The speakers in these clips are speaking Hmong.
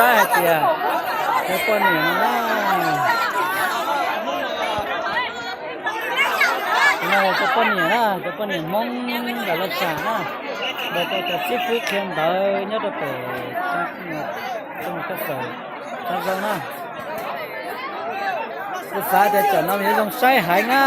Saib hais tias cov poj niam no na, no cov poj niam na, cov poj niam Hmoob nram Laj Sam na, nrog rau cov xib fwb qhia ntawv nyob rau pem Txoj Fawm Thav Zoov na. Kuv xav tias cov no yuav zoo saib heev na.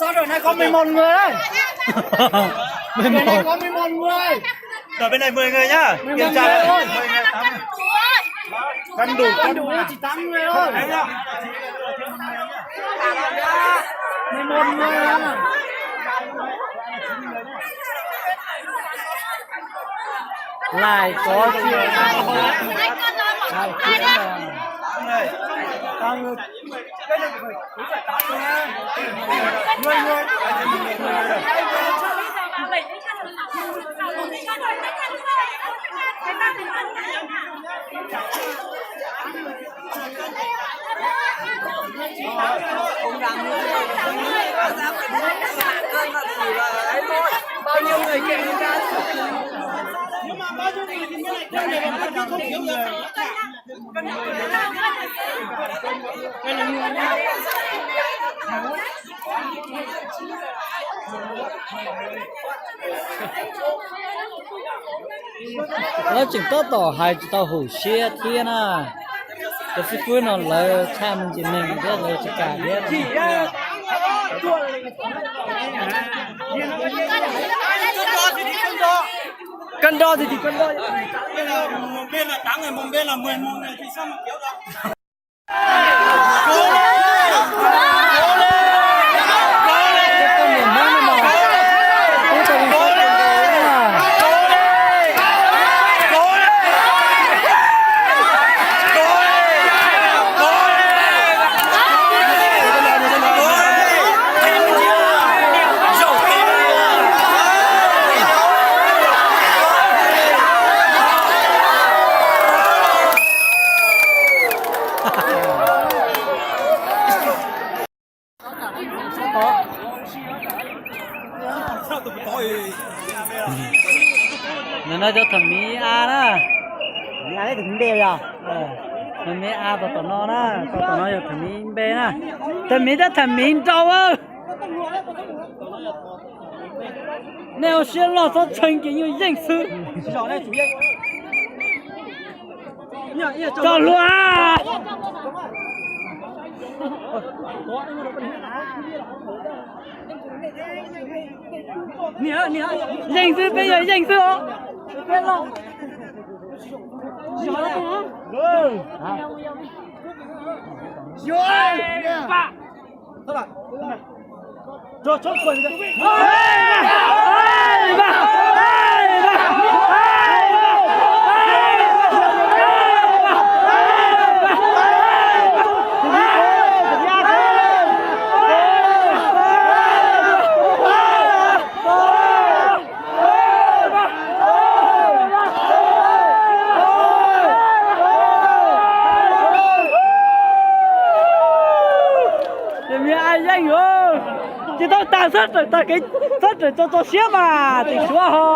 Sao giờ này có mười một người đấy? Mười một. Giờ này có mười một người. Rồi bên này mười người nhá. Kiểm tra. Mười một người thôi. Cắn đủ, cắn đủ, chỉ tám người thôi. Mười một người à? Lai có chưa? Lai có. Tao Lawv tseem tab tom hais tsis tau hum siab thiab na. Cov xib fwb no lawv tshaj me ntsis neeg thiab lawv tsis kam thiab. Kab nroj ti ti kab nroj. Nws no cov tham miv A na. Tham miv A tos tom no na, tos tom no yog tham miv B na. Tham miv thiab tham miv nrau. Nej ua siab loj txhob txheej ces nyuaj yeej xwb. Txo hlua. Yeej xwb, peb yog yeej xwb os. Ces me a yeej tsis tau tag, txhob rawm tag kev, txhob rawm txaus txaus siab mas tseem suav ho.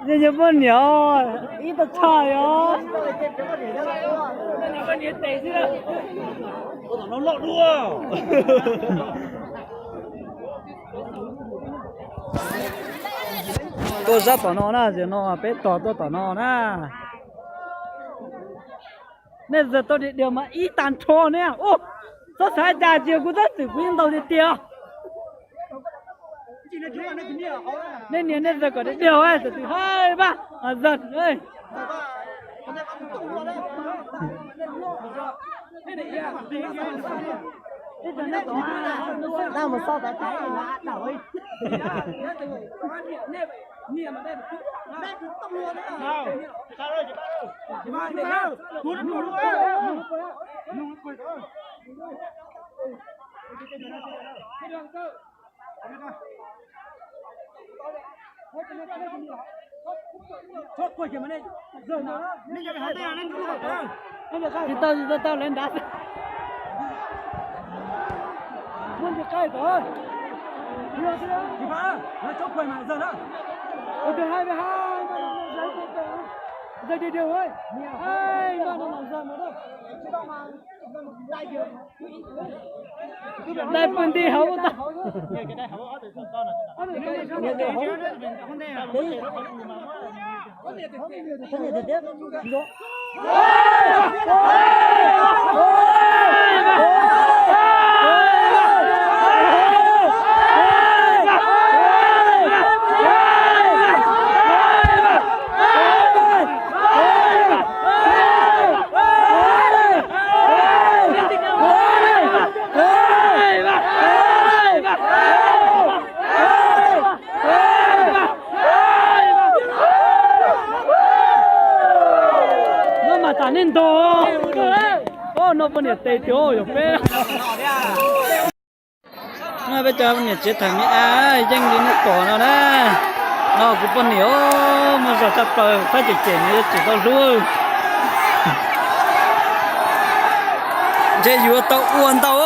Yog yog poj niam ib tug tshaj os. Tuaj sab tom no na, zaum no peb tos tuaj tom no na. Nej zawg tau diav diav mas ib tag nrho ne. Ub, txhob xav cas, tsis yog kuv tab txwm kuv yeej ntaus tiag tiag. Nej nias nej zawg kom diav diav, txawm twm haib pab zawg. Tsis tau, tsis tau, tau lawv nrad. Muab ntsis qaij kom. Dai pw nti hauv tau. Mas tas nej ntog. No poj niam tes tiag yog peb. No peb cov poj niam tsev tham me a yeej li nej pom no na. No kuv poj niam muaj zog tshaj plaws, pab cem cem nws yuav tsum tau hlub. Ntshe yuav tau ua ntau.